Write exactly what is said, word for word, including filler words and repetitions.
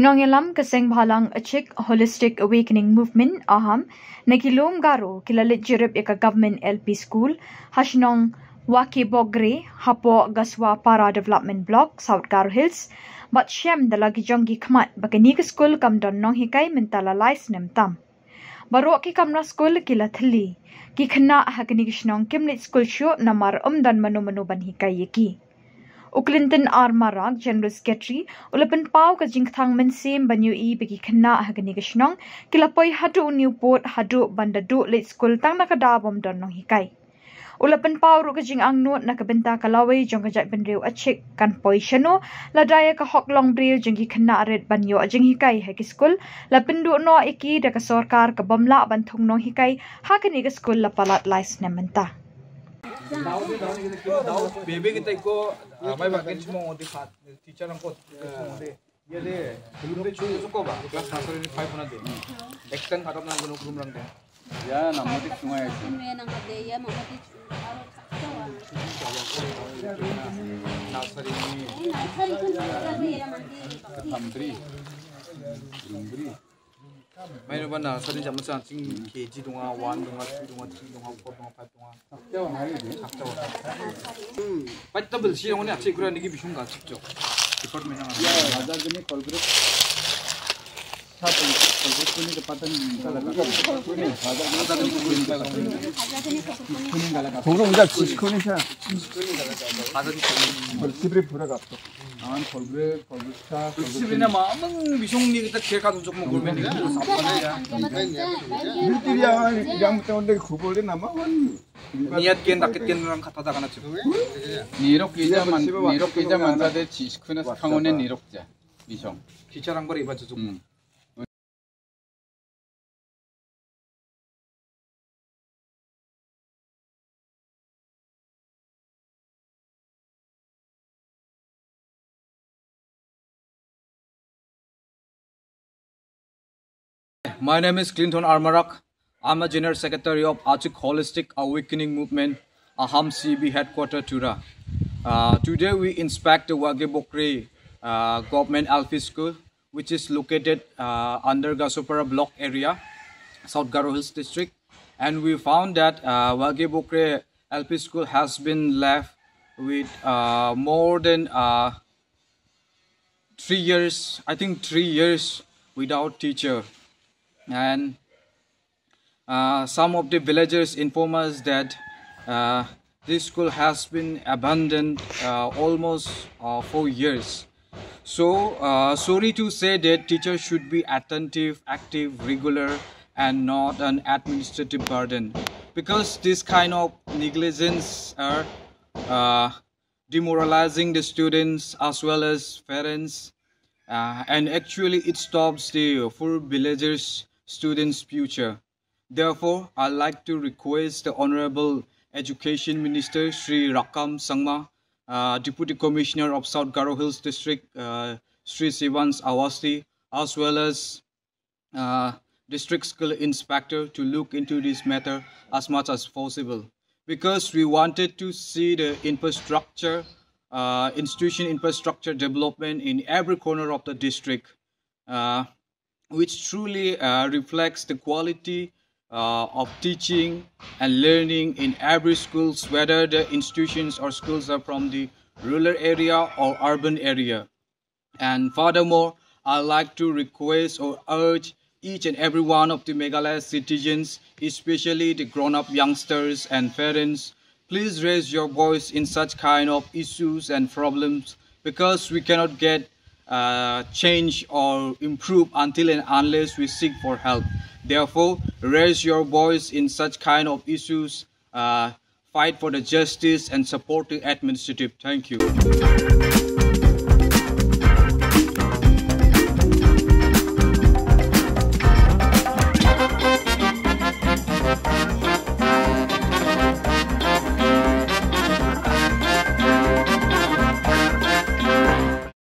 Nongïalam ka Seng Bhalang Achik Holistic Awakening Movement, AHAM, na ki lum Garo ki la leit jurip ïa ka Government L P School ha shnong Wakebogre hapoh Gaswa Para Development Block, South Garo Hills, bad shem da la ki jong ki khmat ba kane ka skul kam don nonghikai mynta la lai snem tam. Baroh ki kamra skul ki la thylli. Ki khynnah ha kane ka shnong kim leit skul shuh namar ym don mano mano ban hikai ïa ki. U Clinton R Marak, General Secretary, u la pynpaw ka jingkthang mynsiem ban ïohi ba ki khynnah ha kane ka shnong ki la poi haduh u Newport haduh ban da duh leit skul tang na ka daw bym don nonghikai. U la pynpaw ruh ka jingangnud na ka bynta ka lawei jong ka jaitbynriew Achik kan poi shano, lada ïa ka hok longbriew jong ki khynnah rit ban ïoh jinghikai ha ki skul, la pynduh noh ïa ki da ka sorkar ka bym lah ban thung nonghikai ha kane ka skul la palat lai snem mynta. Bebe kita ko, ah, mai ba kin chimo di khat, teacher ang ko, chimo di. Ïa de, room de chu chu ko ba, class nursery ni five hona de. Extend khatam nang kono room rang de. Ïa, nang mati sungai ya. Ïa, nang mati, ïa, nang mati. Nursery ni. Nursery ko nursery ya mati. Room three. Room three. Mai no ba nursery jam sa ching K G dunga, one dunga, two dunga, three dunga, four dunga, five dunga. Pat tabel si nong ne achi kura nigi bisung ka chipchok. Department nang. Ya, hajar jeni kolgre. Satu kolgre kuni ke patan kala kuni. Hajar jeni kuni kala kuni. Kuni kala kuni. Kuni kala kuni. Kuni kala kuni. Hajar jeni kuni. Sibri pura kapto. An kolgre, kolgre sa, kolgre. Sibri na ma mang bisung ni kita khe ka tunjuk mo gurbe ni. Ni tiri ya, yang tong de khubol de nama wan. Niat ken dakit ken rang kata ta kana chu. Nirok ija man, nirok ija man ta de chis kuna khangone nirok ja. Bisong. Chicha rang bari ba chu. Hmm. My name is Clinton Armarak. I'm a General Secretary of Achik Holistic Awakening Movement, Aham C B headquarter, Tura. Uh, today we inspect the Wagibokri, uh, Government L P School, which is located, uh, under Gasopara Block area, South Garo Hills District. And we found that, uh, Wagibokri L P School has been left with, uh, more than, uh, three years, I think three years without teacher. And, uh, some of the villagers inform us that, uh, this school has been abandoned, uh, almost, uh, four years. So, uh, sorry to say that teachers should be attentive, active, regular, and not an administrative burden, because this kind of negligence are, uh, demoralizing the students as well as parents, uh, and actually it stops the poor villagers' students' future. Therefore, I'd like to request the Honorable Education Minister Shri Rakkam Sangma, uh, Deputy Commissioner of South Garo Hills District, uh, Shri Sivans Awasthi, as well as, uh, District School Inspector to look into this matter as much as possible, because we wanted to see the infrastructure, uh, institution infrastructure development in every corner of the district, uh, which truly, uh, reflects the quality, uh, of teaching and learning in every schools, whether the institutions or schools are from the rural area or urban area. And furthermore, I like to request or urge each and every one of the Meghalaya citizens, especially the grown-up youngsters and parents, please raise your voice in such kind of issues and problems, because we cannot get, uh, change or improve until and unless we seek for help. Therefore, raise your voice in such kind of issues, uh, fight for the justice and support the administrative. Thank you.